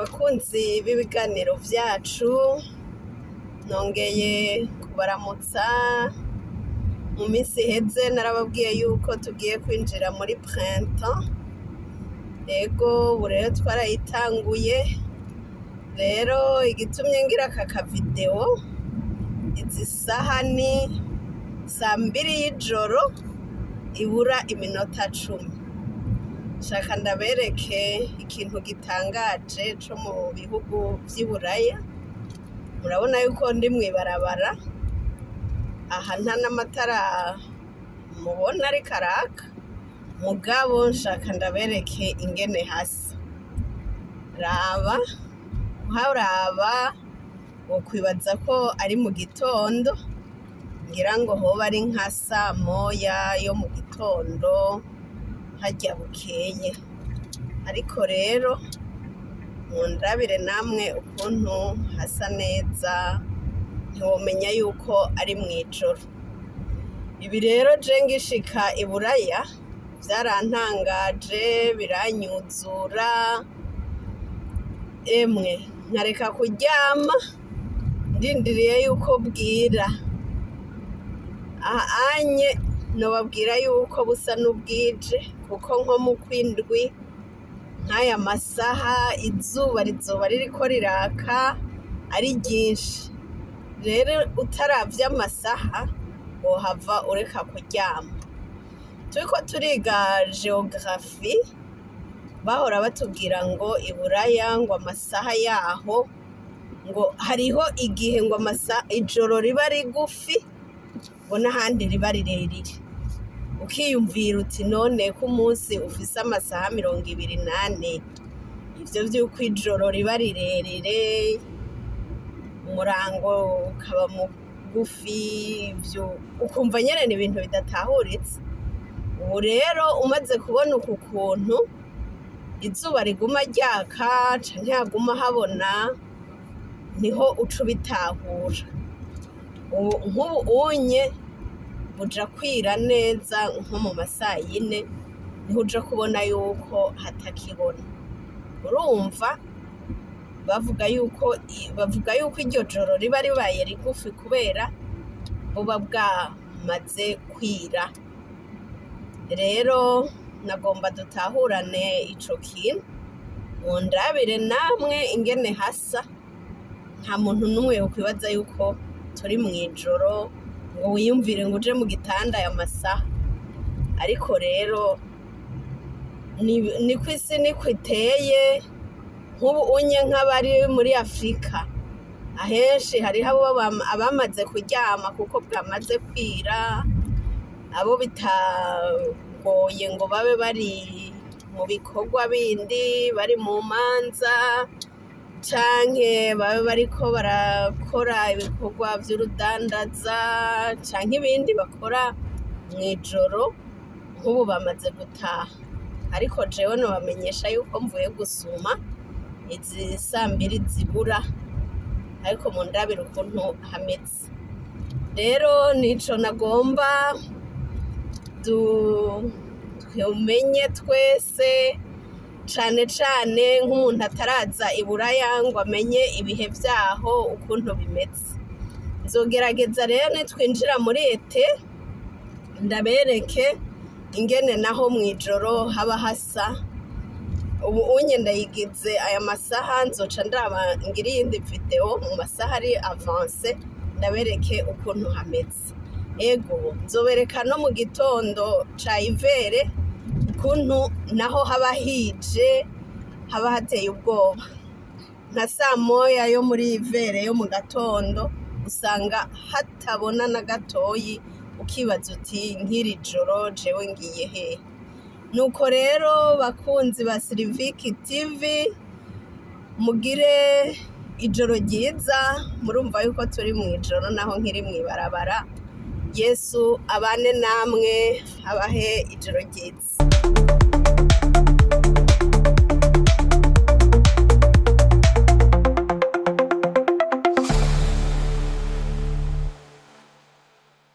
Bakunzi b'ibiganiro vyacu, nongeye kubaramutsa. Mu minsi iheze narababwiye yuko tugiye kwinjira muri printemps. Ego, ubu rero twarayitanguye. Rero igitumye ngira aka kavideo, izi saha ni sambiri y'ijoro ibura iminota 10. Shaka ndabereke ikintu gitangaje co mu bihugu vy'i Buraya. Murabona yuko ndi mw'ibarabara, aha nta n'amatara mubona ariko araka, mugabo nshaka ndabereke ingene hasa. Raba, uharaba wokwibaza ko ari mu gitondo, ngira ngo hoba ari nka samoya yo mu gitondo harya bukeye. Ariko rero mundabire namwe ukuntu hasa neza, ntiwomenya yuko ari mw'ijoro. Ibi rero je ngishika i Buraya vyarantangaje, biranyuzura, emwe nkareka kuryama ndindiriye yuko bwira. Aha anye nobabwira yuko busa n'ubwije, kuko nko mu kwindwi nk'aya masaha izuba rizoba ririko riraka ari ryinshi. Rero utaravye amasaha wohava ureka kuryama. Turiko turiga geographie, bahora batubwira ngo i Buraya ngo amasaha yaho ngo hariho igihe ngo ijoro riba rigufi, ngo n'ahandi riba rirerire. Ukiyumvira uti none ko umunsi ufise amasaha 24, ivyo vy'uko ijoro riba rirerire, umurango ukaba mugufi, ivyo ukumva nyene ni ibintu bidatahuritse. Ubu rero umaze kubona uku kuntu izuba riguma ryaka canke haguma habona, niho uca ubitahura. Ubu nk'ubu unye buja kwira neza nko mu masayine, niho uja kubona yuko hatakibona. Urumva bavuga yuko iryo joro riba ribaye rigufi kubera buba bwamaze kwira. Rero nagomba dutahurane ico kintu, mundabire namwe ingene hasa. Nta muntu n'umwe yokwibaza yuko turi mw'ijoro ngo wiyumvire ngo uje mu gitanda aya masaha. Ariko rero niko isi niko iteye. Nk'ubu unye nk'abari muri Afrika, ahenshi hariho abamaze kuryama kuko bwamaze kwira, abo bitagoye ngo babe bari mu bikorwa bindi, bari mu manza canke babe bariko barakora ibikorwa vy'urudandaza canke ibindi bakora mw'ijoro, nk'ubu bamaze gutaha. Ariko jewe nobamenyesha yuko mvuye gusuma izi sambiri zibura, ariko mundabire ukuntu hameze. Rero nico nagomba tumenye twese, cane cane nk'umuntu ataraza i Buraya ngo amenye ibihe vyaho ukuntu bimeze. Nzogerageza rero nitwinjira muri été ndabereke ingene naho mw'ijoro haba hasa. Ubu unye ndayigize aya masaha, nzoca ndaba ngira iyindi video mu masaha ari avancé, ndabereke ukuntu hameze. Ego, nzobereka no mu gitondo ca hiver ukuntu naho haba hije, haba hateye ubwoba. Nka samoya yo muri hiver yo mu gatondo usanga hatabona na gatoyi, ukibaza uti nk'iri joro jewe ngiye hehe? Nuko rero bakunzi ba Siliviki TV, mugire ijoro ryiza. Murumva yuko turi mw'ijoro naho nkiri mw'ibarabara. Yesu abane namwe, abahe ijoro ryiza.